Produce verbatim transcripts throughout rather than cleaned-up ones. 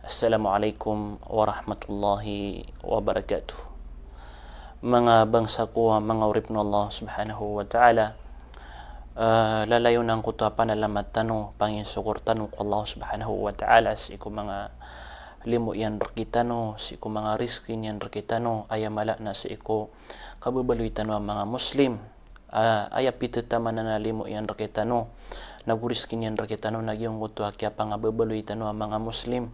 Assalamu alaikum warahmatullahi wabarakatuh. Manga bangsa ko a manga oripn o Allah subhanahu wa ta'ala, ah, lalayon angkoto a panalamat tano, panginsokor tano ko Allah subhanahu wa ta'ala sii ko manga limo iyan rkitano, sii ko manga rizki niyan rkitano, aya mala na sii ko kababaloy tano a manga Muslim. Ah, aya pithetamanan a limo iyan rkitano, nago rizki niyan rkitano, na giyangkoto a kiyapangababaloy tano a manga Muslim.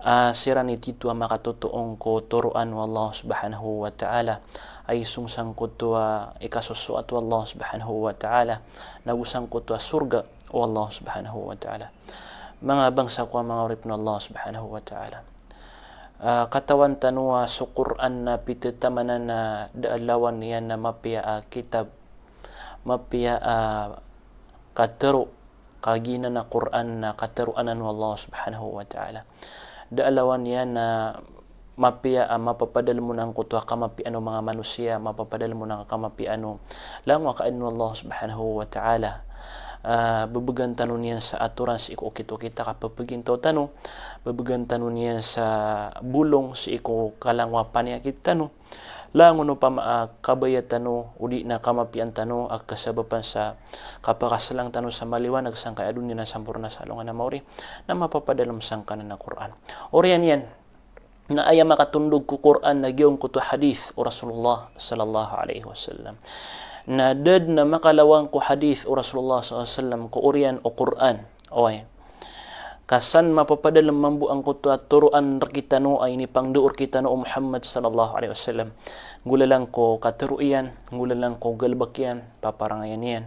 Ah, siran i tito a makatotoon ko toroan o Allah subhanahu wa ta'ala. Ay song sangkoto a ikasosoat o Allah subhanahu wa ta'ala, nago sangkoto a sorga o Allah subhanahu wa ta'ala. Manga bangsa ko a manga oripn o Allah subhanahu wa ta'ala. Ah, katawan tano a so Qur'an na pithetamanan a da a lawan iyan a mapiya a kitab, mapiya a katharo, kagiya na Qur'an na katharo anan o Allah subhanahu wa ta'ala. Da a lawan iyan a mapiya a mapapadalm on angkoto a kamapiyaan o manga manosiya, mapapadalm on angkoto a kamapiyaan o langon a kaadn o Allah subhanahu wa ta'ala. Ah, bebgan tano niyan sa atoran sii ko okit-okit a kapepegintaw tano, bebgan tano niyan sa bolong sii ko kalangon a paniyakit tano. Langon o pama a kabaya tano, odi na kamapiyaan tano a kasabapan sa kapakaselang tano sa maliwanag sangkai a doniya na samporna sa alongan a maori, na mapapadalm sangkanan a Qur'an. Oriyan iyan, na aya makatondog ko Qur'an na giyangkoto a hadith o Rasulullah sallallahu alaihi wasallam. Na da dn a makalawan ko hadith o Rasulullah sallallahu alaihi wasallam ko oriyan o Qur'an. Oway. Ka san mapapadalm mambo angkoto a toroan rkitano a inipangndao rkitano o Muhammad sallallahu alaihi wasallam. Nggolalan ko katharo iyan, nggolalan ko galbk iyan, paparangayan iyan.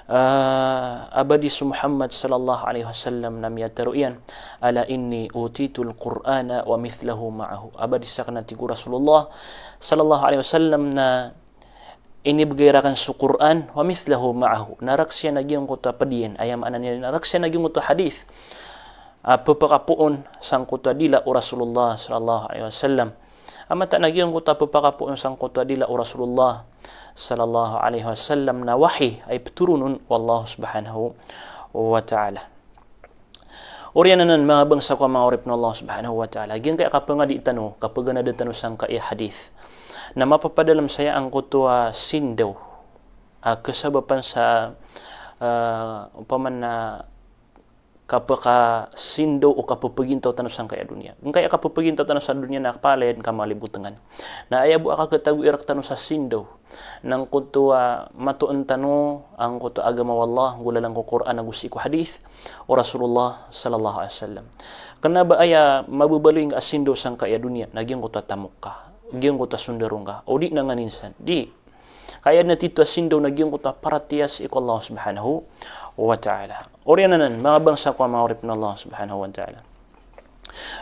Ah, a ba di so Muhammad sallallahu alaihi wasallam na miyatharo iyan, "Ala inni utitul Qur'ana wa mithlahu ma'ahu." A ba di sakn, a tig o Rasulullah sallallahu alaihi wasallam, na inibgay rakn so Qur'an, wa mithlahu ma'ahu. Na rakhs iyan a giyangkoto a pd iyan, aya maana niyan na rakhs iyan a giyangkoto a hadith a pphakapoon sangkoto a dila o Rasulullah sallallahu alaihi wasallam. A mataan a giyangkoto a pphakapoon sangkoto a dila o Rasulullah sallallahu alaihi wasallam na wahi a ipthoron on o Allah subhanahu wa ta'ala. Oriyan anan, manga bangsa ko a manga oripn o Allah subhanahu wa ta'ala, giyangkai a kapangadi tano, kapaganada tano sangkai a hadith, na mapapadalm saya angkoto a sindaw a kasabapan sa, ah, opama na kapakasindaw o kapepegintaw tano sangkai a doniya. Giyangkai a kapepegintaw tano sa doniya na palaya dn kamalibotngan. Na aya bo a kakatagoi rktano sa sindaw na angkoto a matoon tano angkoto a agama o Allah, nggolalan ko Qur'an ago sii ko hadith o Rasulullah sallallahu alaihi wasallam. Kna ba aya mababaloy ngka a sindaw sangkai a doniya na giyangkoto a tamok ka, giyangkoto a sondaro ngka, odi na nganin san. Di. Ka aya dn a tito a sindaw na giyangkoto a paratiyaya sii ko Allah subhanahu wa ta'ala. Oriyan anan, manga bangsa ko a manga oripn o Allah subhanahu wa ta'ala.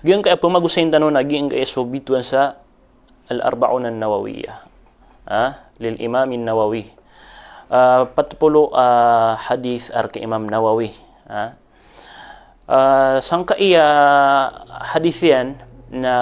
Giyangkai a pmagosayn tano na giyangkai a so bitowan sa Al-Arba'un An-Nawawiyah. Ah, lil Imam An-Nawawi. Ah, pat polo a hadith a rk i Imam Nawawi. Ah. Ah, sangkai a hadith iyan na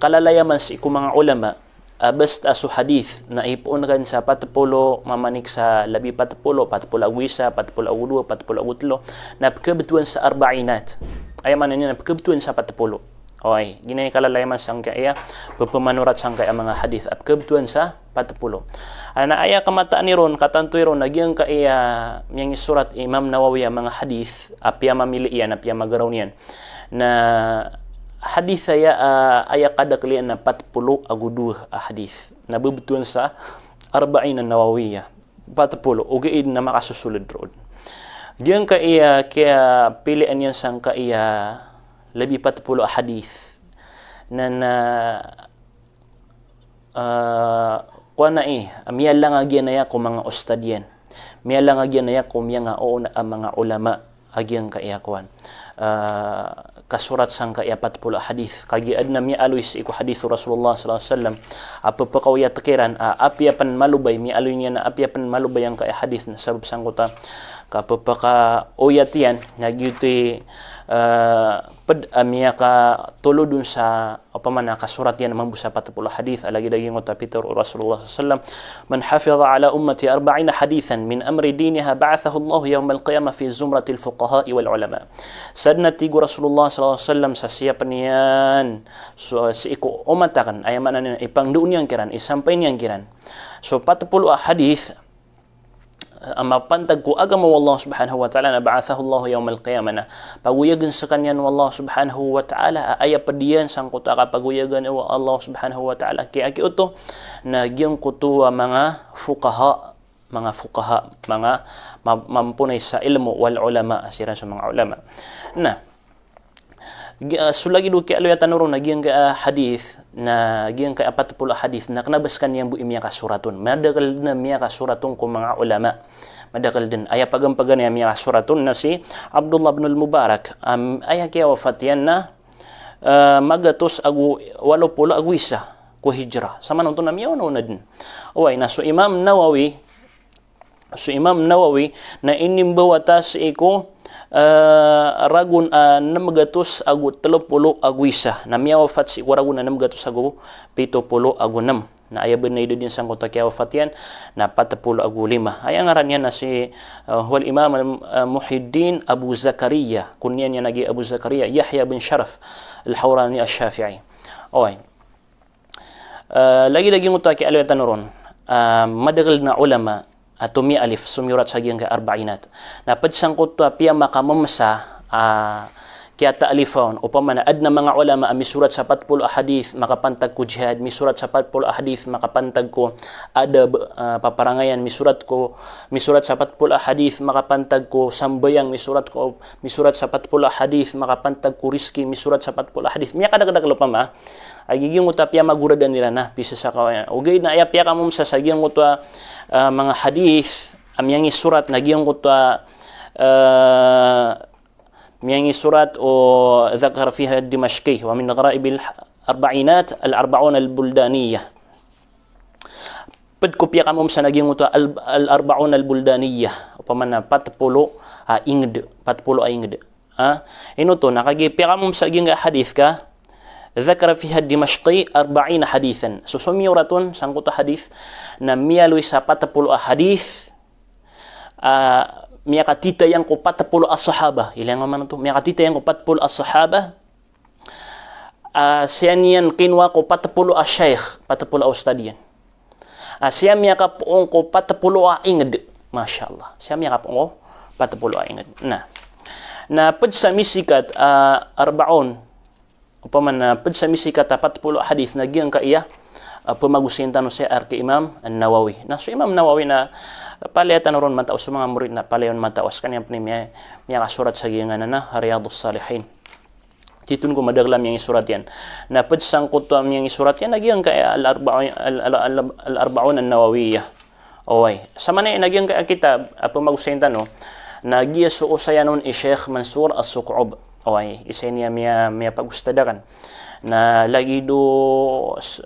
kalalayaman sii ko manga ulama, ah, basta so hadith na ipoon ka sa pat polo, mamanik sa labi pat polo, pat polo ago isa, pat polo ago dowa, pat polo ago tlo, na pkhabtowan sa arba'inat. Aya maana niyan na pkhabtowan sa pat polo. Oway, giyanan i kalalayaman sangkai a, pphamanoratan sangkai a manga hadith a pkhabtowan sa pat polo. Na aya kamataan iron, katanto iron, na giyangkai a miyangisorat i Imam Nawawi a manga hadith a piyamamili iyan, a piyamagaraw niyan. Na hadith aya, ah, aya kadakl iyan na pat polo ago dowa a hadith. Na bebtowan sa Arba'in An-Nawawiyah. Pat polo, ogaid na makasosoled roo. Giyangkai a kiyapilian iyan sangkai a labi pat polo a hadith. Na, na, ah, kowan ai, miyalang a giyanan aya ko manga ustad iyan. Miyalang a giyanan aya ko miyanga, oo, na, a manga ulama a giyangkai a kowan. Ah, kasorat sangkai a pat polo a hadith. Kagiya adn a miyaaloy sii ko hadith o Rasulullah sallallahu alaihi wasallam a pphakaoyat kiran a apiya pn malobay, miyaaloy niyan a apiya pn malobay angkai a hadith na sabap sangkoto a kapepakaoyat iyan, na giyoto i, eh, ped a miyakatolod on sa, opama na kasorat iyan mambo sa pat polo a hadith, a lagid a giyangkoto a pitero o Rasulullah sallallahu alaihi wasallam, "Man hafidha ala ummati arba'ina hadithan min amri diniha ba'athahu Allahu yawmal qiyamah fi zumratil fuqaha'i wal ulama." Sadn a tig o Rasulullah sallallahu alaihi wasallam sa siyapen iyan so, sii ko omat aken, aya maana niyan, ipangndao niyan kiran, isampay niyan kiran so pat polo a hadith, a mapantag ko agama o Allah subhanahu wa ta'ala, na ba'athahu Allahu yawmal qiyamah, na pagoyagen sekaniyan o Allah subhanahu wa ta'ala, a aya ped iyan sangkoto a kapagoyagen o Allah subhanahu wa ta'ala, kiyakioto, na giyangkoto a manga fuqaha, manga fuqaha, manga ma-, mamponay sa ilmo, wal ulama, siran so manga ulama. Na, Gi-, ah, so lagid o kiyaaloya tano ron na giyangkai a hadith, na giyangkai a pat polo a hadith, na kena ba sekaniyan bo i miyakasorat on. Madakel den a miyakasorat on ko manga ulama. Madakel den. Aya paganpaganay a miyakasorat on na si Abdullah bin al-Mubarak. Am, aya kiyawafat iyan na, ah, magatos ago walo polo ago isa ko hijrah. Samanonto na miyaonaona den. Oway, na so Imam Nawawi, So Imam Nawawi na inimbawata sii ko, eh, ragon a nem gatos ago telo polo ago isa. Na miyawafat sii ko ragon a nem gatos ago pito polo ago nem. Na aya ben na idadin sangkoto a kiyawafat iyan na pat polo ago lima. Aya ngaran iyan na si, eh, huwal Imam al-, eh, Muhyiddin Abu Zakaria. Kunya niyan lagi Abu Zakaria, Yahya bin Sharaf al-Hawrani al-Shafi'i. Oway. Eh, lagid a giyangkoto a kiyaaloya tano ron, ah, madakel den a ulama a tomialif, somiyorat sa giyangkai a Arba'inat. Na ped sangkoto a piyamakamemesa a kiyataalifan, opama na aden a manga ulama a misorat sa pat polo a hadith makapantag ko jihad, misorat sa pat polo a hadith makapantag ko adab, ah, paparangayan, misorat ko, misorat sa pat polo a hadith makapantag ko sambayang, misorat ko, misorat sa pat polo a hadith makapantag ko rizki, misorat sa pat polo a hadith. Miyakadakedakel opama, a giyangkoto a piyamagoradan iran na pisasakawan iran. Ogaid na aya piyakamomsa sa giyangkoto a, ah, manga hadith a miyangisorat na giyangkoto a, ah, miyangisorat o Dhakar fiha Dimashqi, wa min gharaib al-Arba'inat al-Arba'un al-Buldaniyah. Ped ko piyakamomsa na giyangkoto a al-, al-Arba'un al-Buldaniyah. Opama na pat polo a inged, pat polo a inged. Ah, ino oto, na kagiya piyakamomsa giyangkai a hadith ka, Dhakara fiha Dimashqi arba'ina hadithan. So somiyorat on sangkoto a hadith na miyaaloy sa pat polo a hadith, ah, miyakatitayang ko pat polo a sahaba. Ilay nga man oto, miyakatitayang ko pat polo a sahaba. Ah, siya niyan kinowa ko pat polo a shaykh, pat polo a ustad iyan. Ah, siya miyakapoon ko pat polo a inged. Masha Allah. Siya miyakapoon ko pat polo a inged. Na, na ped sa misikat, ah, Arba'un. Opama na ped sa misikat a pat polo a hadith na giyangkaya, ah, pemagosayin tano saya a rek i Imam An-Nawawi. Na so Imam Nawawi na palaya tano ron matao, so manga morid na palaya on matao. Sekaniyan pen i miya-, miyakasorat sa giyangkanan a Riyadus Salihin. Titu ko madakel a miyangisorat iyan. Na ped sangkoto a miyangisorat iyan na giyangkaya al-Arba'un, al-, al-, al-, al-Arba'un An-Nawawiyah. Oway. Samanaya na giyangkaya kitab a pemagosayin tano, na giya so osayan on i Sheikh Mansur As-Suq'ub. Oway. Isa ini a miya-, miyapagostad aken. Na lagid o s-,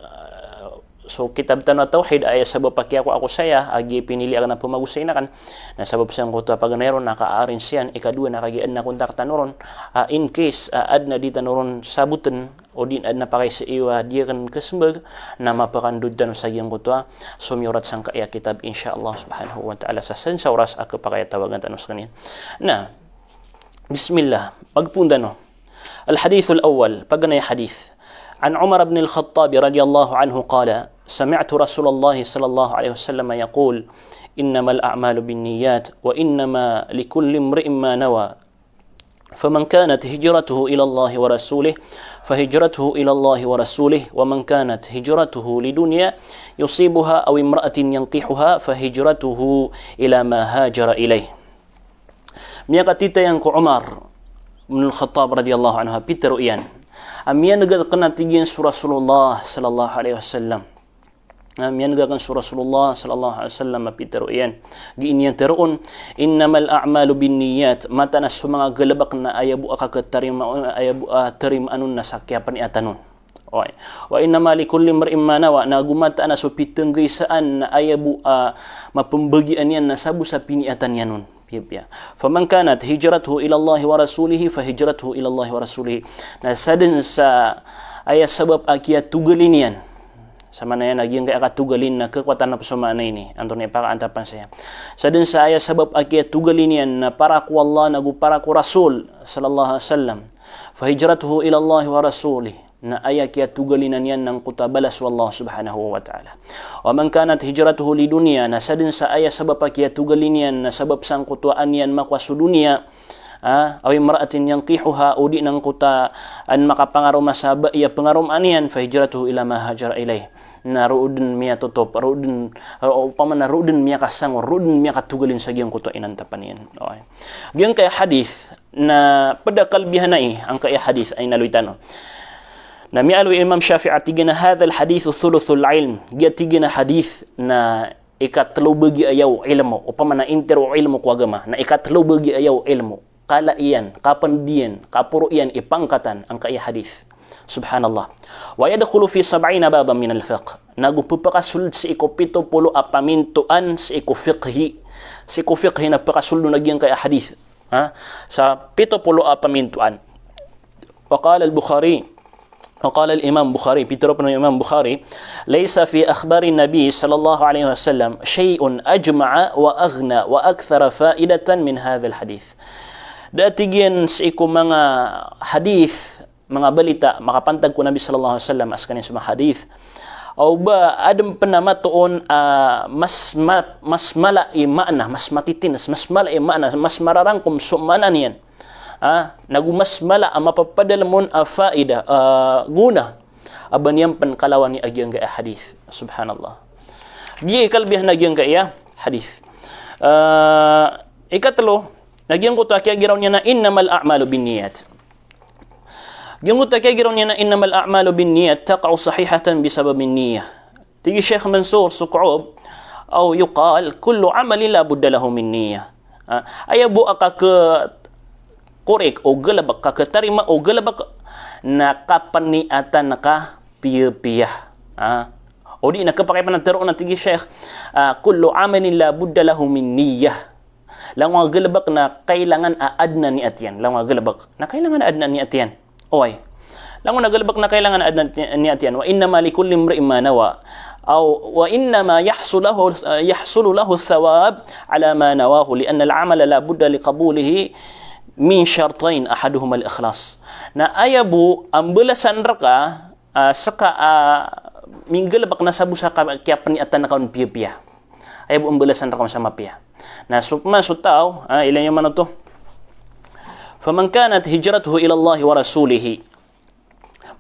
so kitab tano a Tawhid, aya sabap a kiyakowa ko saya a giya pinili aken a pemagosayin aken. Na sabap sangkoto a paganay ron na ka-arrange iyan, ikadowa na kagiya aden a kontak tano ron, ah, in case, ah, aden a di tano ron saboten, odi na aden a pakaiza iyo a di aken kesembag, na mapakandod tano sa giyangkoto a somiyorat sangkaya kitab, insha Allah subhanahu wa ta'ala, sa sen sa oras a kepakayatawagan tano sekaniyan. Na, bismillah, magpoon tano. Al-hadithul awwal, paganay a hadith. An Umar ibn al-Khattab radiyallahu anhu qala, sami'tu Rasulallah sallallahu alaihi wasallam yaqul, innamal a'malu binniyat, wa innama likulli imri'in ma nawa. Faman kanat hijratuhu ilallahi wa rasulih, fahijratuhu ilallahi wa rasulih, wa man kanat hijratuhu lidunya yusibuha aw imra'atin yankihuha, fahijratuhu ila ma hajara ilaih. Miyakatitayang ko Umar bin Al-Khattab radiyallahu anhu a pitero iyan a miyaneg aken a tig iyan so Rasulullah sallallahu alaihi wasallam. A miyaneg aken so Rasulullah sallallahu alaihi wasallam a pitero iyan. Gii niyan teroon, innamal a'malu binniyat, mataan a so manga galebek na aya bo a kaketarimaan, aya bo a tarimaan on na sa kiyapeniyatan on. Oway. Wa innama likulli imri'in ma nawa, na go mataan a so pitenggaysaan na aya bo a mapembagian iyan na sabo sa piniyatan iyan on. piyapiya. Faman kanat hijratuhu ilallahi wa rasulihi, fahijratuhu ilallahi wa rasulihi. Na sadn sa aya sabap a kiyatogalin iyan. Sa maana iyan a giyangkaya katogalin na khakowa tano pn so maana ini. Antonaa i pakaantapan saya. Sadn sa aya sabap a kiyatogalin iyan na para ko Allah nago para ko Rasul sallallahu alaihi wasallam. Fahijratuhu ilallahi wa rasulih. Na aya kiyatogalin iyan na angkoto a balas o Allah subhanahu wa ta'ala. Wa man kanat hijratuhu lidunya, na sadn sa aya sabap a kiyatogalin iyan na sabap sa angkoto a an iyan makowa so doniya, ah, aw imra'atin yankihuha, odi na angkoto a an makapangaroma sa babay a pangaromaan iyan, fahijratuhu ila ma hajara ilaih. Na roo dn miyatotop, roo dn, opama na roo dn miyakasangor, roo dn miyakatogalin sa giyangkoto a inantapan iyan. Okay. Giyangkaya hadith, na pd a kalbihan ai angkaya hadith a inaloy tano. Na miyaaloy o Imam Shafi'i a tig iyan a hadhal hadithu thuluthul ilm. Giya tig iyan a hadith na ikatlo bagi aya o ilmo. Opama na intiro o ilmo ko agama. Na ikatlo bagi aya o ilmo. Kala iyan, kapnd iyan, kaporo iyan i pangkatan angkaya hadith. Subhanallah. Wa yadkhulu fi sab'ina baban minal fiqh. Nago pphakasold sii ko pito polo a pamintoan sii ko fiqhi. Sii ko fiqhi na pphakasold on a giyangkaya hadith. Ha? Sa pito polo a pamintoan. Wa qala al-Bukhari, wa qala al-Imam Bukhari, pitharo pn o Imam Bukhari, "Laysa fi akhbari Nabi sallallahu alaihi wasallam shay'un ajma'a wa aghna wa akthara fa'idatan min hadhal hadith." Da a tig iyan sii ko manga hadith, manga balita, makapantag ko Nabi sallallahu alaihi wasallam a skaniyan so manga hadith. Aw ba adn pn a matoon a mas ma-, mas mala i maana, mas matitinas, mas mala i maana, mas mararangkom so maana niyan. Ah, nago mas mala a mapapadalm on a faida, ah, gona. A ba niyan pn kalawani a giyangkaya hadith. Subhanallah. Giya i kalbihan a giyangkaya hadith. Ah, ikatlo, na giyangkoto a kiyagiraw niyan na innamal a'malu binniyat. Giyangkoto a kiyagiraw niyan na innamal a'malu binniyat taqa'u sahihatan bisababin niyyah. Tig i Sheikh Mansour Suku'ub, aw yuqal, kullu amalin la budda lahu min niyyah. Ah, aya bo a kakhakorek o galbk, kakhatarima o galbk, na kapniyatan ka piyapiya. Ah, odi na khapakay pn a tharoon a tig i Sheikh, ah, kullu amalin la budda lahu min niyyah. Langon a galbk na kailangan a adn a niyat iyan. Langon a galbk na kailangan a adn a niyat iyan. Oway. Langon a galbk na kailangan a adn a niyat iyan. Wa innama likulli imri'in ma nawa. Aw, wa innama yahsulu lahu, yahsulu lahu thawab ala ma nawahu, li anna al-amala la budda li qabulihi min shartain, ahaduhuma al-ikhlas. Na aya bo a mbalasan rka, ah, ska a minggalbk na sabo sa ka-, kiyapniyatan ka on piyapiya. Aya bo a mbalasan rka on sa mapiya. Na so pman so taw, ah, ilaya niyo man oto. Faman kanat hijratuhu ila Allahi wa rasulihi.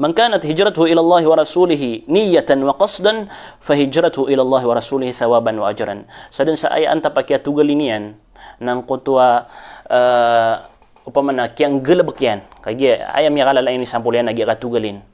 Man kanat hijratuhu ila Allahi wa rasulihi niyatan wa qasdan, fa hijratuhu ila Allahi wa rasulihi thawaban wa ajran. Sadn sa aya antap a kiyatogalin iyan, na angkoto a, eh, opama na kiyanggalbk iyan. Kagiya aya miyakalala iyan i sampol iyan a giya katogalin.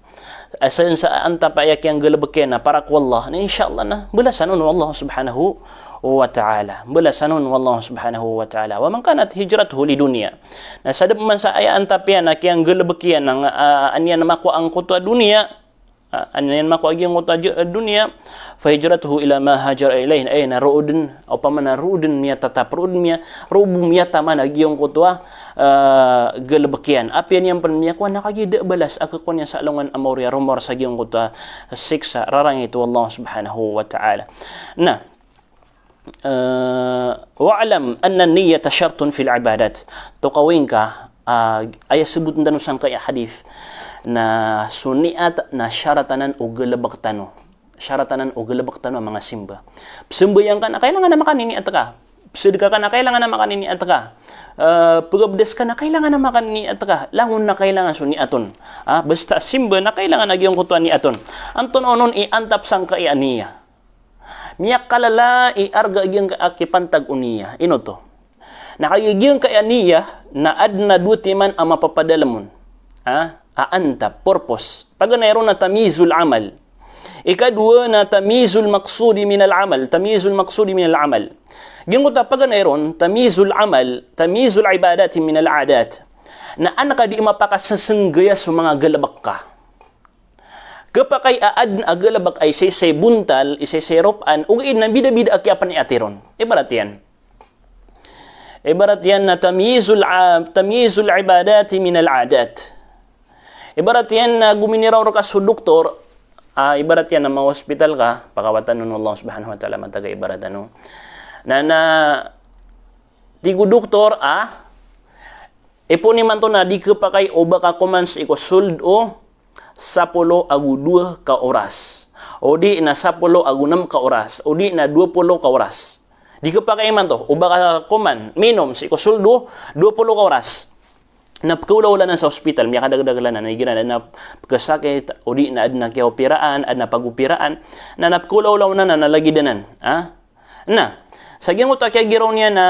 Asal sa antap a aya kiyanggalbk iyan na para ko Allah, na insha Allah na mbalasan on o Allah subhanahu wa ta'ala. Mbalasan on o Allah subhanahu wa ta'ala. Wa man kanat hijratuhu lidunya. Na sadn man sa aya antap iyan a kiyanggalbk iyan a, ah, an iyan makowa angkoto a doniya, ah, an iyan makowa a giyangkoto a j-, doniya, fa hijratuhu ila ma hajara ilaih. Ay, na roo dn, opama na roo dn miyatatap, roo dn miya-, roo bo miyataman a giyangkoto a, ah, galbk iyan. Apiya niyan pn miyakowa na kagiya da a balas a khakowa niyan sa alongan a maori a romor sa giyangkoto a siksa, rarangit o Allah subhanahu wa ta'ala. Na, Eh, wa'lam anna an-niyyata shartun fil ibadat. Tokawing ka, ah, aya sabotn tano sangkaya hadith na so niyat na sharat anan o galbk tano. Sharat anan o galbk tano a manga simba. Pzambayang ka na kailangan a makaniniyat ka. Pzadka ka na kailangan a makaniniyat ka. Eh, pagabdas ka na kailangan a makaniniyat ka. Langon na kailangan so niyat on. Ah, basta simba na kailangan a giyangkoto a niyat on. Antonaa onon i antap sangkaya niyya? Miyakalala i arga a giyangkaya kipantag o niyya. Ino oto? Na kagiya giyangkaya niyya na adn a dowa timan a mapapadalm on. Ha? A antap, purpose. Paganay ron na tamyizul amal. Ikadowa na tamyizul maqsudi minal amal. Tamyizul maqsudi minal amal. Giyangkoto a paganay ron, tamyizul amal, tamyizul ibadati minal adat. Na an ka di mapakasasnggaya so manga galbk ka. Khapakay a adn a galbk a isaisa i bontal, isaisa i ropaan, ogaid na bidabida a kiyapniyati ron. Ibarat iyan. Ibarat iyan na tamyizul a-, tamyizul ibadati minal adat. Ibarat iyan na gominiraw rka so doktor, ah, ibarat iyan na ma-hospital ka, pakawatan o Allah Subhanahu wa Ta'ala, matag a ibarat ano. Na, na, tig o doktor, ah, ipoon imanto na di khapakay o ba ka koman sii ko sold o sapolo ago dowa ka oras. O di na sapolo ago nem ka oras. O di na dowa polo ka oras. Di khapakay imanto, o ba ka koman minom sii ko sold o dowa polo ka oras. Na pkhaolaola anan sa hospital, miyakadagdag anan, na igira na pkhasakit, o di na adn a kiyaopiraan, adn a pagopiraan, na, na pkhaolaola anan na lagid anan, ha? Na, sa giyangkoto a kiyagiraw niyan na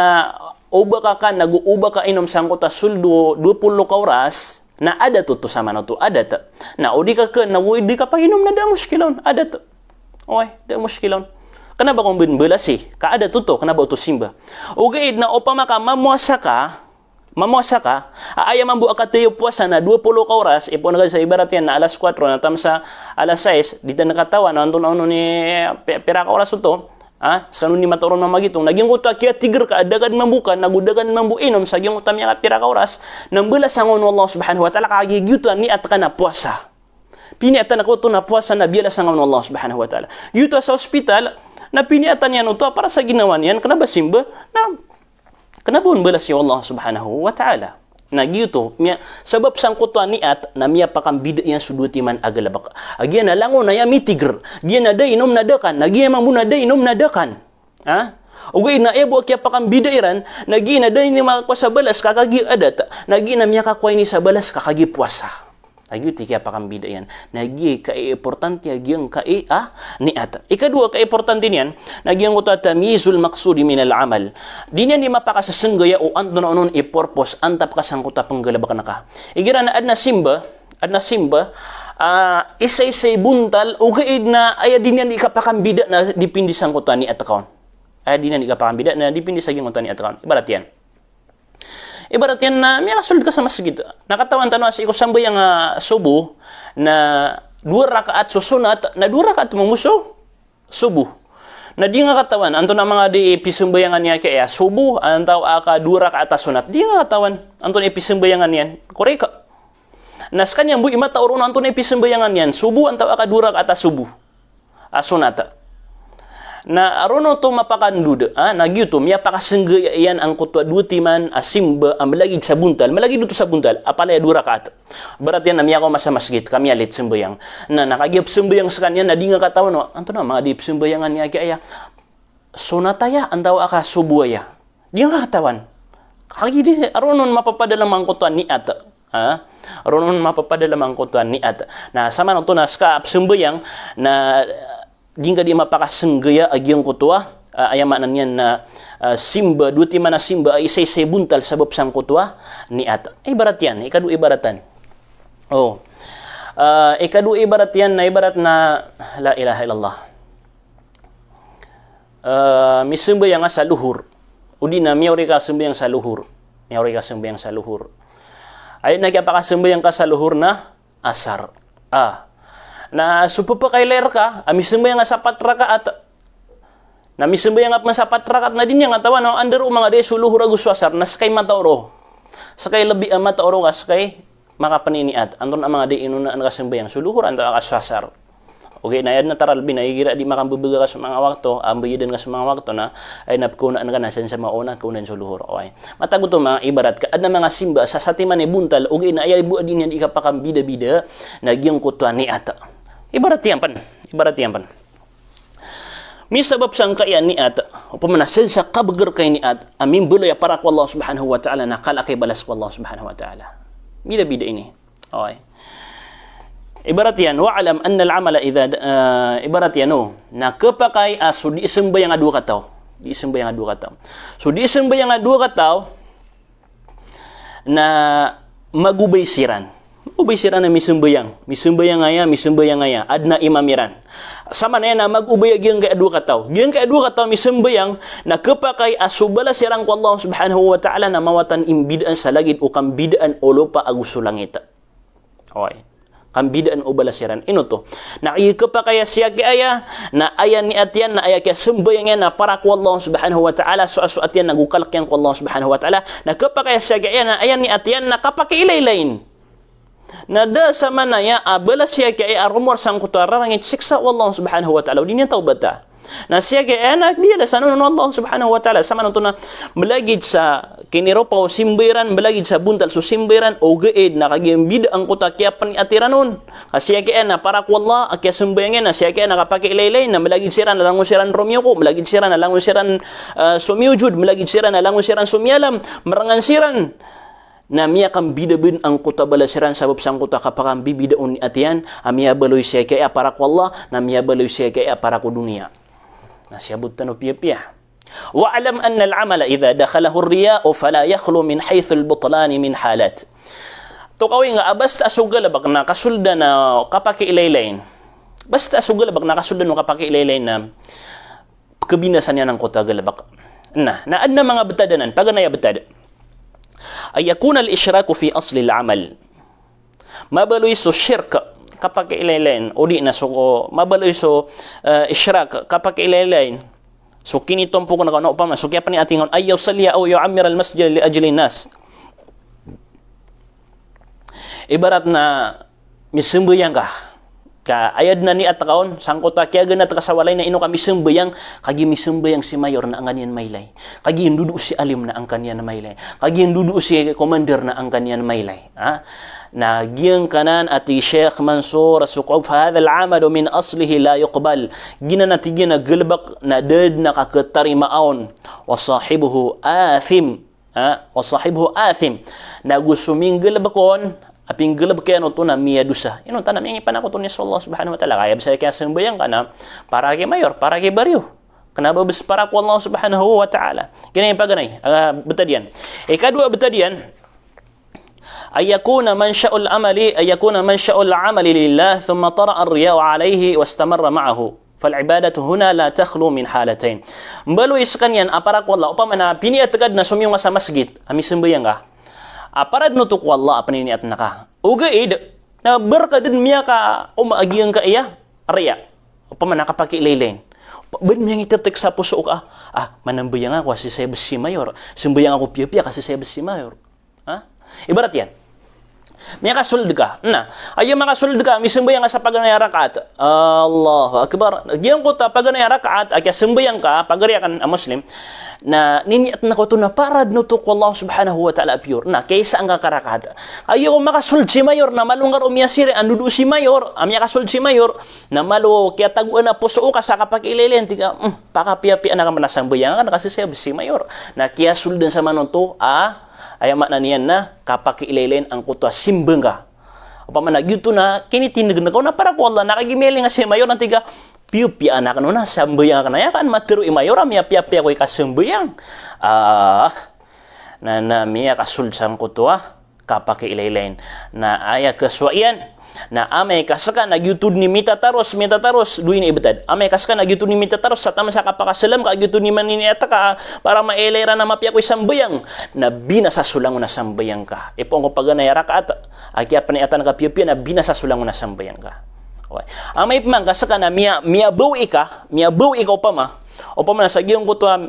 o ba ka kan, ago o ba ka inom sangkoto a sold o dowa polo ka oras, na adat oto, saman oto, adat. Na o di ka kan, na o di ka painom na da a moskila on, adat. Oway, da a moskila on. Kna ba ko mbn balasi, ka adat oto, kna ba oto simba. Ogaid na opama ka mamowasa ka, mamowasa ka, a aya mambo a kataya o powasa na dowa polo ka oras, ipoon ka sa ibarat iyan na alas kwatro na taman sa alas sais, di tano katawan na antonaa onon i pi-, pira ka oras oto, ha? Skano i matao ron mamagitong. Na giyangkoto a kiyatig rka a da ka dn mambo kan, ago da ka dn mambo inom sa giyangkoto a miyakapira ka oras, na mbalasan ka on o Allah Subhanahu wa Ta'ala, kagiya giyoto a niyat ka na powasa. Piniyatan ka oto na powasa na biyalasan ka on o Allah Subhanahu wa Ta'ala. Giyoto a sa hospital, na piniyatan iyan oto a para sa ginawa niyan, kna ba simba, na kna ba on balasi o Allah Subhanahu wa Ta'ala. Na giyoto, miya-, sabap sangkoto a niyat, na miyapakambida iyan so dowa timan a galbk. A giya na langon na aya mitigr, giya na da inom na da kan, na giya mambo na da inom na da kan. Ha? Ogaid na aya bo a kiyapakambida iran, na giya na da ini makakowa sa balas ka kagiya adat, na giya na miyakakowa ini sa balas ka kagiya powasa. Na giyoto i kiyapakambida iyan. Na giya i kaiimportante a giyangkai a niyat. Ikadowa a kaiimportante niyan, na giyangkoto a tamyizul maqsudi minal amal. Di niyan di mapakasesenggaya o antonaa onon i purpose, antap ka sangkoto a pnggalbkn ka. Igira na adn a simba, adn a simba, ah, isa-isa i bontal, ogaid na aya di niyan di kapakambida na dipindi sangkoto a niyat ka on. Aya di niyan di kapakambida na dipindi sa giyangkoto a niyat ka on. Ibarat iyan. Ibarat iyan na miyakasold ka sa masgit. Na katawan tano a sii ko sambayang a sobo, na dowa rakaat so sonat, na dowa rakaat mambo so sobo. Na di nga katawan, antonaa manga di pisambayangan iyan ki aya, sobo, antawaa ka dowa rakaat a sonat. Di nga katawan, antonaa i pisambayangan iyan. Korek. Na skaniyan bo i matao ron antonaa i pisambayangan iyan, sobo antawaa ka dowa rakaat a sobo. A sonat. Na roo oto mapakandod, ha, na giyoto, miyapakasenggaya iyan angkoto a dowa timan a simba a malagid sa bontal, malagid oto sa bontal, a palaya dowa rakaat. Ibarat iyan na miyakaoma sa masgit, ka miyalit sambayang. Na, na kagiya psambayang skaniyan, na di nga katawan, o, antonaa manga di psambayangan iyan ki aya. Sonat aya, antawaa ka sobo aya. Di nga katawan. Kagiya di, roo on mapapadalm angkoto a niyat. Ha? Roo on mapapadalm angkoto a niyat. Na, saman oto na ska psambayang, na, di nga di mapakasenggaya a giyangkoto a, ah, aya maana niyan na, ah, simba, dowa timan a simba, a isa-isa i bontal sabap sangkoto a niyat. Ibarat iyan, ikadowa ibaratan. O. Ah, ikadowa ibarat iyan na ibarat na, la ilaha illallah. Eh, misambayang ka sa lohor. O di na miyaori ka sambayang sa lohor. Miyaori ka sambayang sa lohor. Aya na kiyapakasambayang ka sa lohor na asar. Ah. Na so pphakailay rka, a misambayang ka sa pat rakaat. Na misambayang ka pman sa pat rakaat, na di niyan katawan, o, anda roo manga di so lohor ago so asar, na ska i matao roo. Ska i lbi a matao roo ka, ska i makapniniyat. Antonaa manga di inonaan ka sambayang, so lohor antawaa ka so asar. Ogaid na aya dn a taralbi na igira di makambbga ka so manga wakto, a mbayadan ka so manga wakto na, aya na pkhaonaan ka na san sa maona, khaonaan so lohor. Oway. Matag oto manga ibarat ka, adn a manga simba sa satiman i bontal, ogaid na aya bo a di niyan di kapakambidabida, na giyangkoto a niyat. Ibarat iyan pn, ibarat iyan pn. Misabap sangkai a niyat, opama na san sa kabagr kai niyat, a mimbaloy a para ko Allah Subhanahu wa Ta'ala, na kala a kaibalas ko Allah Subhanahu wa Ta'ala. Bidabida ini. Oway. Ibarat iyan, wa'lam anna al-amala idha, eh, ibarat iyan, o, na khapakay a so dii sambayang a dowa kataw. Dii sambayang a dowa kataw. So dii sambayang a dowa kataw, na magobay siran. Magobay siran a misambayang. Misambayang aya, misambayang aya. Adn a imam iran. Samanaya na magobay a giyangkai a dowa kataw. Giyangkai a dowa kataw misambayang, na khapakay a so balas iran ko Allah Subhanahu wa Ta'ala na mawatan imbidaan sa lagid o kambidaan o lopa ago so langit. Oway. Kambidaan o balas iran. Ino oto? Na aya kapakay a siyakiyaya, na aya niyat iyan, na aya kiyasambayang iyan, na para ko Allah subhanahu wa ta'ala, so, so atiyan na go kalk iyan ko Allah subhanahu wa ta'ala, na kapakay a siyakiyaya, na aya niyat iyan, na kapakiilaylayin. Na da sa manaya a balas siyakiyaya a romor sangkoto a rarangit siksa o Allah subhanahu wa ta'ala, o di niyan tawbata. Na siyakiyaya na biyalasan on o Allah subhanahu wa ta'ala, sa manoto na malagid sa kiniropa o simba iran, malagid sa bontal so simba iran, ogaid na kagiya mbida angkoto a kiyapaniyat iran on. Ka siyakiyaya na para ko Allah a kiyasambayang iyan, na siyakiyaya na kapakiilaylayin, na malagid siran a langon siran romiyoko, malagid siran a langon siran, ah, somiyojod, malagid siran a langon siran somiyalam, marangan siran. Na miyakambida ben angkoto a balas iran sabap sangkoto a kapakambibida o niyat iyan, a miyabaloy siyakiyaya a para ko Allah, na miyabaloy siyakiyaya a para ko doniya. Na siyabot tano piyapiya. Wa'lam anna al-amala idha dakhalahu ar-riya'u fala yakhlu min haythu al-butlan min halat. Tokawi nga a basta so galbk na kasoldan o kapakiilaylayin. Basta so galbk na kasoldan o kapakiilaylayin na kabinasa niyan angkoto a galbk. Na, na adn a manga btad anan, paganay a btad. An yakuna al-ishraku fi asli al-amal. Mabaloy so shirk, kapakiilaylayin, o di na so, mabaloy so, eh, ishrak, kapakiilaylayin. So kinitompok na kaon, opama, so kiyapaniyat iyan, an yusalliya aw yu'ammira al-masjida li ajli an-nas. Ibarat na misambayang ka. Ka aya dn a niyat ka on, sangkoto a kiyaganat ka sa walay na ino ka misambayang, kagiya misambayang si mayor na angkaniyan mailay. Kagiya ndodo si alim na angkaniyan mailay. Kagiya ndodo si commander na angkaniyan mailay. Ha? Na giyangkanan a tig i Sheikh Mansour As-Suquf, "Hadha al-amalu min aslihi la yuqbal." Giyanan a tig iyan a galbk na da dn a kakhatarimaa on. Wa sahibuhu athim. Ha? Wa sahibuhu athim. Na go so minggalbk on, a pinggalbk iyan oto na miyadosa. Ino ta na miyangipanakoto niyan so Allah subhanahu wa ta'ala. Kaya bsa kiyasambayang ka na para ki mayor, para ki baryo. Kna ba bs para ko Allah subhanahu wa ta'ala. Giyanan i paganay, ah, btad iyan. Ikadowa a btad iyan, an yakuna mansha'ul amali, an yakuna mansha'ul amali lillah, thumma tara'a ar-riya'u alayhi wastamarra ma'ahu. Fal ibadatu huna la takhlu min halatayn. Mbaloy skaniyan a para ko Allah, opama na piniyat ka dn a somiyong ka sa masgit, a misambayang ka. A para dn oto ko Allah a pniniyat na ka. Ogaid, na ba rka dn miyakaoma a giyangkaya a riya. Opama na kapakiilaylayin. Ba dn miyangitetek sa poso ka, ah, manambayang ako a sisaya bs si mayor. Sambayang ako piyapiya ka sisaya bs si mayor. Ha? Ibarat iyan. Miyakasold ka. Na, aya makasold ka, misambayang ka sa paganay a rakaat. Allahu Akbar. Giyangkoto a paganay a rakaat, a kiyasambayang ka, pagari akn a Muslim, na niniyat na ko oto na para dn oto ko Allah subhanahu wa ta'ala a pure. Na, kiyaisa angka ka rakaat. Aya ko makasold si mayor, na malo ngka ron miyasiri, a ndodo si mayor, a miyakasold si mayor, na malo kiyatagoan a poso ka sa kapakiilaylayin, tig ka, hmm, pakapiyapiyaan akn pn a sambayang akn ka sisaya bs si mayor. Na kiyasoldan sa manoto a, aya maana niyan na kapakiilaylayin angkoto a simba ngka. Opama na giyoto na kinitindg ngka on na para ko Allah, na kagiya miyailay nga si mayor na tig ka, piyapiyaan akn on a sambayang akn, aya ka an matharo i mayor a miyapiyapiya ko i kasambayang. Ah, na, na miyakasold sangkoto a kapakiilaylayin. Na aya kasowa iyan, na amay ka ska na giyoto dn i mitataros, mitataros, dowa ini i btad. Amay ka ska na giyoto dn i mitataros, sa taman sa kapakasalam ka, giyoto dn i maniniyat ka, para mailay iran a mapiya ko i sambayang. Na binasa so langon a sambayang ka. Ipoon ko paganay a rakaat, a kiyapniyatan ka piyapiya, na binasa so langon a sambayang ka. Oway. Amay pman ka ska na miya, miyabawi ka, miyabawi ka opama. Opama na sa giyangkoto a,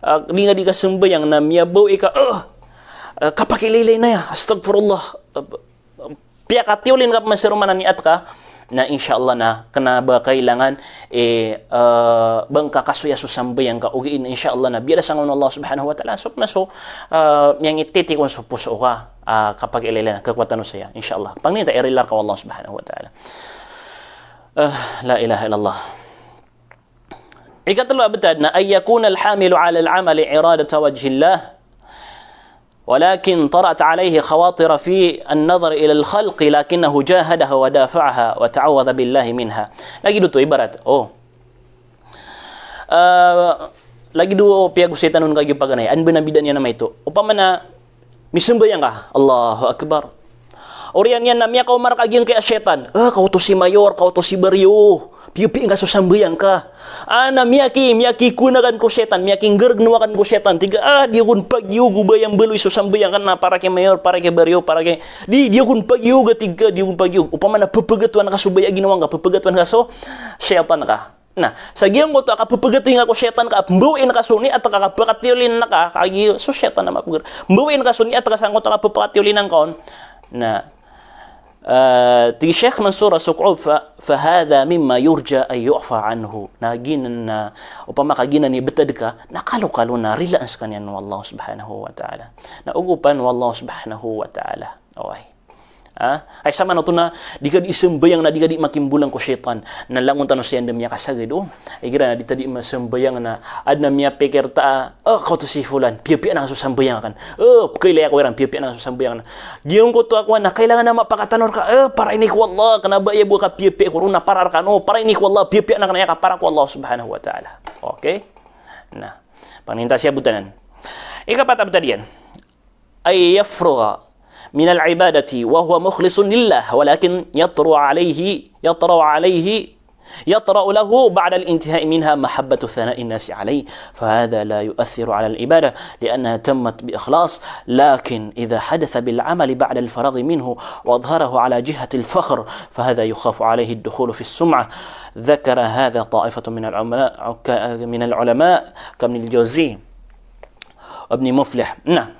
ah, di nga di ka sambayang na miyabawi ka, ah, ah, kapakiilaylayin aya, astagfirullah. Ah, piyakatiyolin ka pman sa roma na niyat ka, na insha Allah na kna ba kailangan, eh, ah, ba ngka kasoya so sambayang ka, ogaid na insha Allah na biyalasan on o Allah subhanahu wa ta'ala, so pman so, ah, miyangititik on so poso ka, ah, kapakiilaylayin, khakowa tano saya, insha Allah. Pangnin ta i rila rka o Allah subhanahu wa ta'ala. Ah, la ilaha illallah. Ikatlo a btad na, an yakuna al-hamilu ala al-amali iradata wajhillah, walakin tara'at alayhi khawatir fi an-nazar ila al-khalqi, lakinnahu jahadaha wa dafa'aha wa ta'awwadha billahi minha. Lagid oto, ibarat, oh. Ah, lagid o piyagosay tano on kagiya paganay, an ba na bida niyan a maito. Opama na misambayang ka, Allahu Akbar. Oriyan iyan na miyakaoma rka giyangkaya a shaytan. Ah, kaoto si mayor, kaoto si baryo. Piyapiya ngka so sambayang ka. Ana miyaki, miyakikowan akan ko shaytan, miyakinggargn akan ko shaytan. Tig ka, ah, di akon pagiyog o ba aya mbaloy so sambayang ka na para ki mayor, para ki baryo, para ki, di, di akon pagiyog, tig ka, di akon pagiyog. Opama na pphagatowan ka so ba aya ginawa ngka, pphagatowan ka so shaytan ka. Na, sa giyangkoto a kapphagatowi ngka ko shaytan ka, mbawai ngka so niyat ka kapakatiyolinan ka, kagiya so shaytan a mapgr. Mbawai ngka so niyat ka sangkoto a kapakatiyolinan ka on. Na, Ah, tig Sheikh Mansur As-Suq'uf, fa, "Fahadha mimma yurja an yu'fa anhu." Na giyanan na, opama ka giyanan i btad ka, na kalokalo na rilaan skaniyan o Allah Subhanahu wa Ta'ala. Na ogopan o Allah Subhanahu wa Ta'ala. Oway. Ah, ay samanoto na, di ka di sambayang na di ka di makimbolang ko shaytan. Na langon tano sii anda miyakasagad, o. Igira na di ta di masambayang na, adn a miyapikir ta, ah, kaoto si fulan, piyapiya anan so sambayang akn. Ah, pkailay ako iran, piyapiya anan so sambayang akn. Giyangkoto a kowan na kailangan a mapakatano rka, eh, para ini ko Allah, kna ba aya bo a kapiyapiya ko ron na para rkano, para ini ko Allah, piyapiya anan kna aya ka para ko Allah Subhanahu wa Ta'ala. Okay? Na, pangninta siya botanan. Ikapat a btad iyan. Ay yafrugha min al-ibadati wa huwa mukhlisun lillah, walakin yatra alayhi, yatra alayhi يطرأ له بعد الانتهاء منها محبة ثناء الناس عليه، فهذا لا يؤثر على العبادة لأنها تمت بإخلاص، لكن إذا حدث بالعمل بعد الفراغ منه وأظهره على جهة الفخر، فهذا يخاف عليه الدخول في السمعة. ذكر هذا طائفة من العلماء، من العلماء كابن الجوزي وابن مفلح. Na,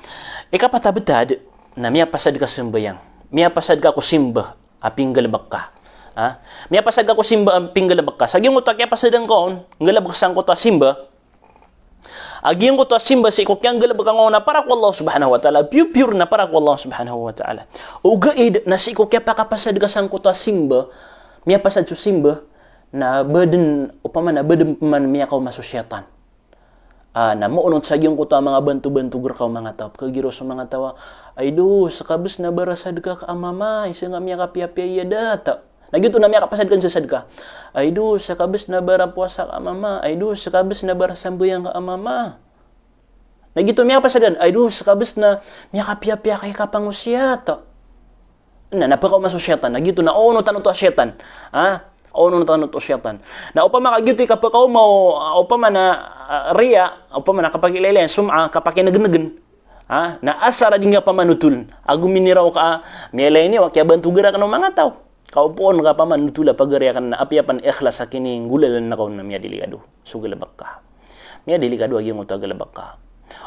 ikapat a btad, na miyapasad ka sambayang. Miyapasad ka ko simba a pinggalbk ka. Ha? Miyapasad ka ko simba a pinggalbk ka. Sa giyangkoto a kiyapasadan ka on, nggalbk sangkoto a simba. A giyangkoto a simba sii ko kiyanggalbk ka on na para ko Allah Subhanahu wa Ta'ala. Pure, pure na para ko Allah Subhanahu wa Ta'ala. Ogaid na sii ko kiyapakapasad ka sangkoto a simba, miyapasad so simba, na badn, opama na badn pman miyakaoma so shaytan. Ah, na moonot sa giyangkoto a manga banto-bantog rka o manga taw. Pkhagiraw so manga taw a, "Ay do, ska bs na ba rasadka ka a mama, isa nga miyakapiyapiya iya data." Na giyoto na miyakapasad ka sa sadka. "Ay do, ska bs na ba rapowasa ka a mama. Ay do, ska bs na ba rasambayang ka a mama." Na giyoto miyakapasad ka, "Ay do, ska bs na miyakapiyapiya ka i kapangosiyat." Na, na pkaoma so shaytan. Na giyoto na onotan oto a shaytan. Ha? Onotan oto, onotan oto a shaytan. Na opama ka giyoto i kapkaoma o, opama na, ah, riya, opama na kapakiilaylay, sum'ah, kapakinegnegn. Ha? Na asar a di nga pamanotol. Ago miniraw ka, miyailay niyo a kiyabantoga rakn o manga taw. Ka opama ka pamanotol a pagari akn na apiya pn ikhlas a kininggolalan ka on na miyadelikado so galbk ka. Miyadelikado a giyangkoto a galbk ka.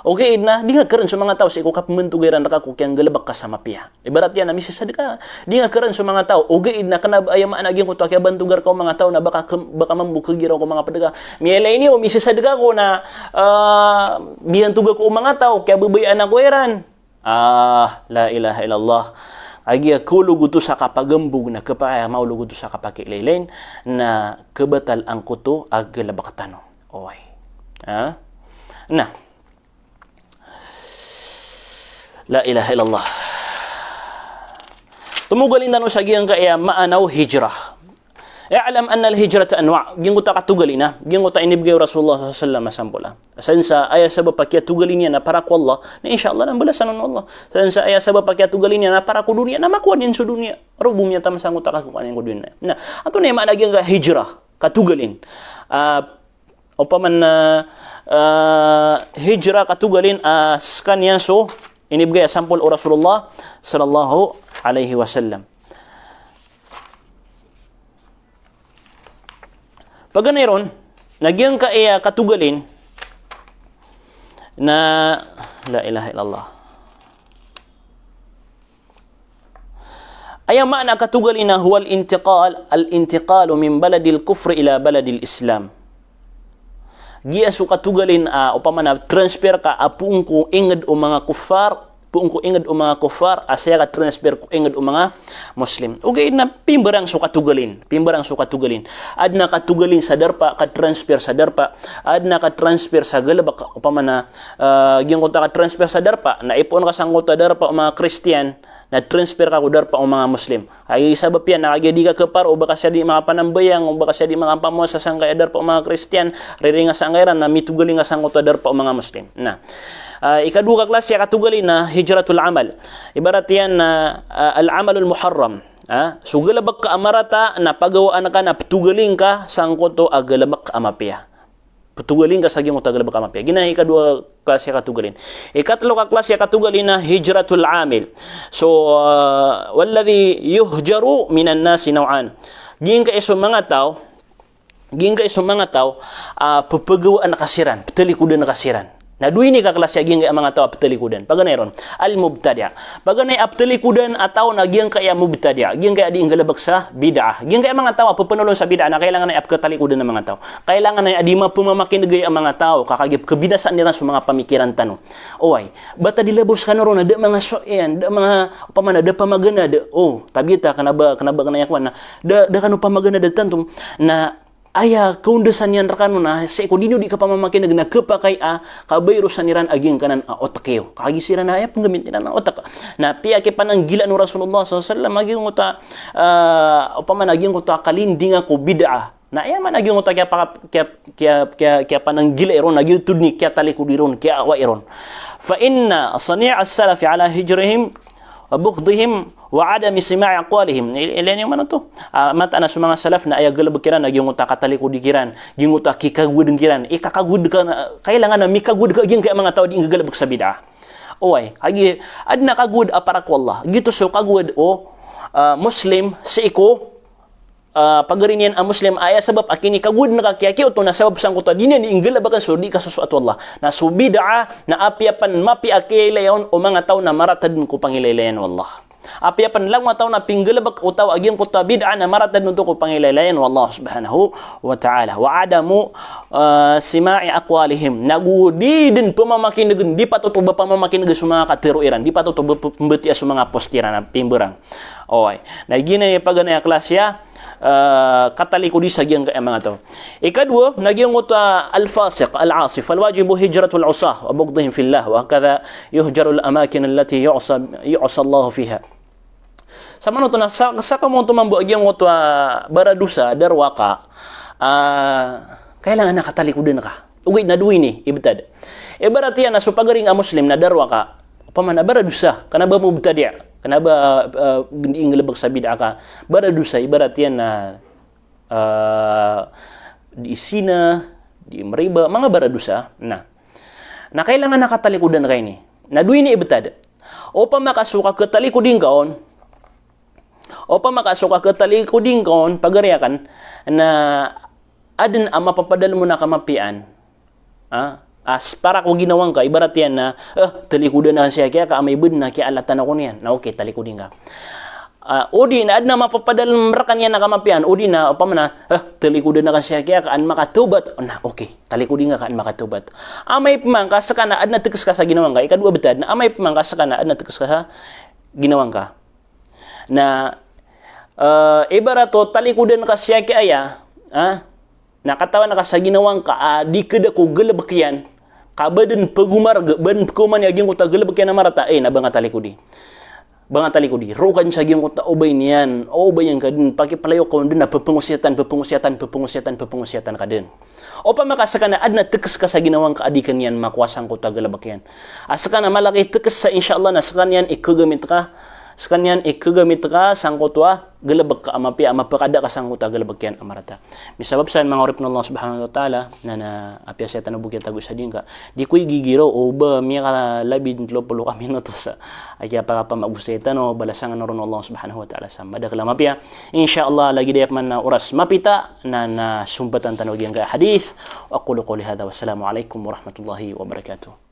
Ogaid na, di nga karen so manga taw sii ko kapmbantogay ran rka ko kiyanggalbk ka sa mapiya. Ibarat iyan na misasadka, di nga karen so manga taw. Ogaid na kna ba aya maana a giyangkoto a kiyabantoga rka o manga taw na ba ka, ba ka mambo khagiraw ko manga pd ka. Miyailay niyo, misasadka ako na, ah, biyantoga ako o manga taw, kiyababayaan ako iran. Ah, la ilaha illallah. Kagiya kologoto sa kapagambog na kapakay a maologoto sa kapakiilaylayn na kabatal angkoto a galbk tano. Oway. Ha? Na. La ilaha illallah. Tomogalin tano sa giyangkaya maana o hijrah. I'lam annal hijrata anwa'. Giyangkoto a katogalin a, giyangkoto a inibgay o Rasulullah sallallahu alaihi wasallam a sampol a. San sa aya sabap a kiyatogalin iyan a para ko Allah, na insha Allah na mbalasan on o Allah. San sa aya sabap a kiyatogalin iyan a para ko doniya, na makowa niyan so doniya. Rogo miyataman sangkoto a kakowa niyan ko doniya. Na, antonaa i maana giyangkaya hijrah, katogalin. Ah, opama na, ah, hijrah, katogalin, ah, skaniyan so inibgay a sampol o Rasulullah sallallahu alaihi wasallam. Paganay ron, na giyangkaya katogalin na, la ilaha illallah. Aya maana katogalin na huwal intiqal, al intiqalu min baladil kufri ila baladil Islam. Giya so katogalin, ah, opama na transfer ka a poon ko ingd o manga kuffar, poon ko ingd o manga kuffar, a saya ka transfer ko ingd o manga Muslim. Ogaid na pimbarang so katogalin, pimbarang so katogalin. Adn a katogalin sa darpa, ka-transfer sa darpa. Adn a ka-transfer sa galbk, opama na, ah, giyangkoto a ka-transfer sa darpa, na ipoon ka sangkoto a darpa o manga Kristiyan, na transfer ka ko darpa o manga Muslim. Ay sabap iyan na kagiya di ka kaparo o ba ka siya di makapanambayang, o ba ka siya di makapamowasa sangkaya darpa o manga Kristiyan, riringa sangkaya iran na mitogalin ka sangkoto a darpa o manga Muslim. Na, ah, ikadowa ka klasi a katogalin na hijratul amal. Ibarat iyan na, ah, al-amalul muharram. Ha? So galebek ka a marata na pagawaan ka na petogalin ka sangkoto a galebek a mapiya. Petogalin ka sa giyangkoto a galebek a mapiya. Giyanan i ikadowa klasi a katogalin. Ikatelo ka klasi a katogalin na hijratul amil. So, ah, walladhi yuhjaru minan nasi naw'an. Giyangkai so manga taw, giyangkai so manga taw, ah, pepegawaan ka siran, petalikodan ka siran. Na dowa ini ka klasi a giyangkai a manga taw a petalikodan. Paganay ron, al-mubtadi'. Paganay a petalikodan a taw na giyangkai a mubtadi'. Giyangkai a di nggalebek sa bid'ah. Giyangkai a manga taw a pepenolon sa bid'ah na kailangan a peketalikodan a manga taw. Kailangan a di mapemamakinegay a manga taw, ka kagiya pekebinasaan iran so manga pamikiran tano. Oway, ba ta di labo sekano ron na da manga so iyan, da manga, opama na da pamaganad. O, tabiya ta, kena ba, kena ba kena iya kowan na da, da kano pamaganad tanto. Na aya kaondasan iyan rekano na sii ko di niyo di kapamamakineg na kepakay a kabayrosan iran a giyangkanan a otek iyo. Kagiya siran na aya penggamit iran a otek. Na piya kipananggilaan o Rasulullah sallallahu alaihi wasallam a giyangkoto a, ah, opama na giyangkoto a kalindinga ko bid'ah. Na aya maana giyangkoto a kiyapa-, kiya-, kiya-, kiya-, kiyapananggilai ron, na giyoto dn i kiyatalikodi ron, kiyaawa iron. Fa inna sani'as salafi ala hijrihim wa bughdihim wa adami sima'i aqwalihim. Il-, ilay niyo man oto. Ah, mataan a so manga salaf na aya galebek iran na giyangkoto a katalikodi kiran, giyangkoto a kikagowad kiran. Ikakagowad ka na, kailangan a mikagowad ka giyangkai a manga taw a di nggagalebek sa bid'ah. Oway, kagiya adn a kagowad a para ko Allah. Giyoto so kagowad o, ah, Muslim sii ko ah, pagari niyan a Muslim, aya sabap a kinikagowad na ka kiyakiyaoto na sabap sangkoto a di niyan di nggalabekan so di kasosoat o Allah. Na so bid'ah na apiya pen mapiya a kiyailaya on o manga taw na marata dn ko pangilaylayan o Allah. Apiya pen langon a taw na pinggalebek o taw a giyangkoto a bid'ah na marata dn oto ko pangilaylayan o Allah subhanahu wa ta'ala. Wa adamu, ah, sima'i aqwalihim. Nago di dn pemamakinegen, di patot o ba pamamakinegen so manga katero iran, di patot o ba pe-, pembatiya so manga post iran a pimberang. Oway. Na giyanan i paganay a klasi a ah, katalikodi sa giyangkai a manga taw. Ikadowa, na giyangkoto a al-fasiq, al-asi. Fal wajibu hijratul usah wa bughdihim fillah, wa hakadha yuhjarul amakin allati yu'sa, yu'sa Allahu fiha. Samanoto na sa, sa kamoto mambo a giyangkoto a baradosa, darowaka, ah, kailangan a katalikodan ka. Ogaid na dowa ini, ibtad. Ibarat iyan na so pagari ngka a Muslim na darowaka, opama na baradosa, kena ba mubtadi', kena ba, ah, di nggalebek sa bid'ah ka, baradosa, ibarat iyan na, ah, di zina, di meriba, manga baradosa. Na, na kailangan a katalikodan ka ini. Na dowa ini, ibtad. Opama ka so kakatalikodi ngka on, Opama ka so kakatalikodi ngka on, pagari akn, na adn a mapapadalem on a kamapiyaan. Ha? A separa ko ginawa ngka, ibarat iyan na, eh, talikodan akn si aki aka, amay ba dn a kiyaalatan ako niyan. Na okay, talikodi ngka. Ah, odi na adn a mapapadalem rkaniyan a kamapiyaan, odi na, opama na, eh, talikodan akn si aki aka an makatawbat. Na okay, talikodi ngka ka an makatawbat. Amay pman ka sekaniyan na adn a tekes ka sa ginawa ngka, ikadowa, ibtad, na amay pman ka sekaniyan na adn a tekes ka sa ginawa ngka. Na, eh, ibarat o talikodan ka si aki aya, ah, na katawan ka sa ginawa ngka a di keda ko galebek iyan, ka ba dn pegomarg, ba dn pekoman iyan a giyangkoto a galebek iyan a marata, eh, na ba nga talikodi. Ba nga talikodi. Roo ka dn sa giyangkoto a obay niyan, obay iyan ka dn, pakipelayok ka on dn a pepengosiyatan, pepengosiyatan, pepengosiyatan, pepengosiyatan ka dn. Opama ka sekaniyan na adn a tekes ka sa ginawa ngka a di ka niyan makowa sangkoto a galebek iyan. A sekaniyan na malaki tekes sa, insha Allah, na sekaniyan i kegamit ka, sekaniyan i kegamit ka sangkoto a galebek ka a mapiya, a mapekada ka sangkoto a galebek iyan a marata. Misabap san, manga oripen o Allah subhanahu wa ta'ala, na, na apiya saya tano bo kiyatago sa dingka. Di ko igigiraw o ba miyakalabi den telo polo ka minutos sa. Aya kiyapakapamagosay tano, balasan kano ron o Allah subhanahu wa ta'ala sa madakel a mapiya. Insha Allah, lagid aya pman a oras mapita, na, na sombatan tano giyangkai a hadith. Wa aqulu qawli hadha, wassalamu alaikum warahmatullahi wabarakatuh.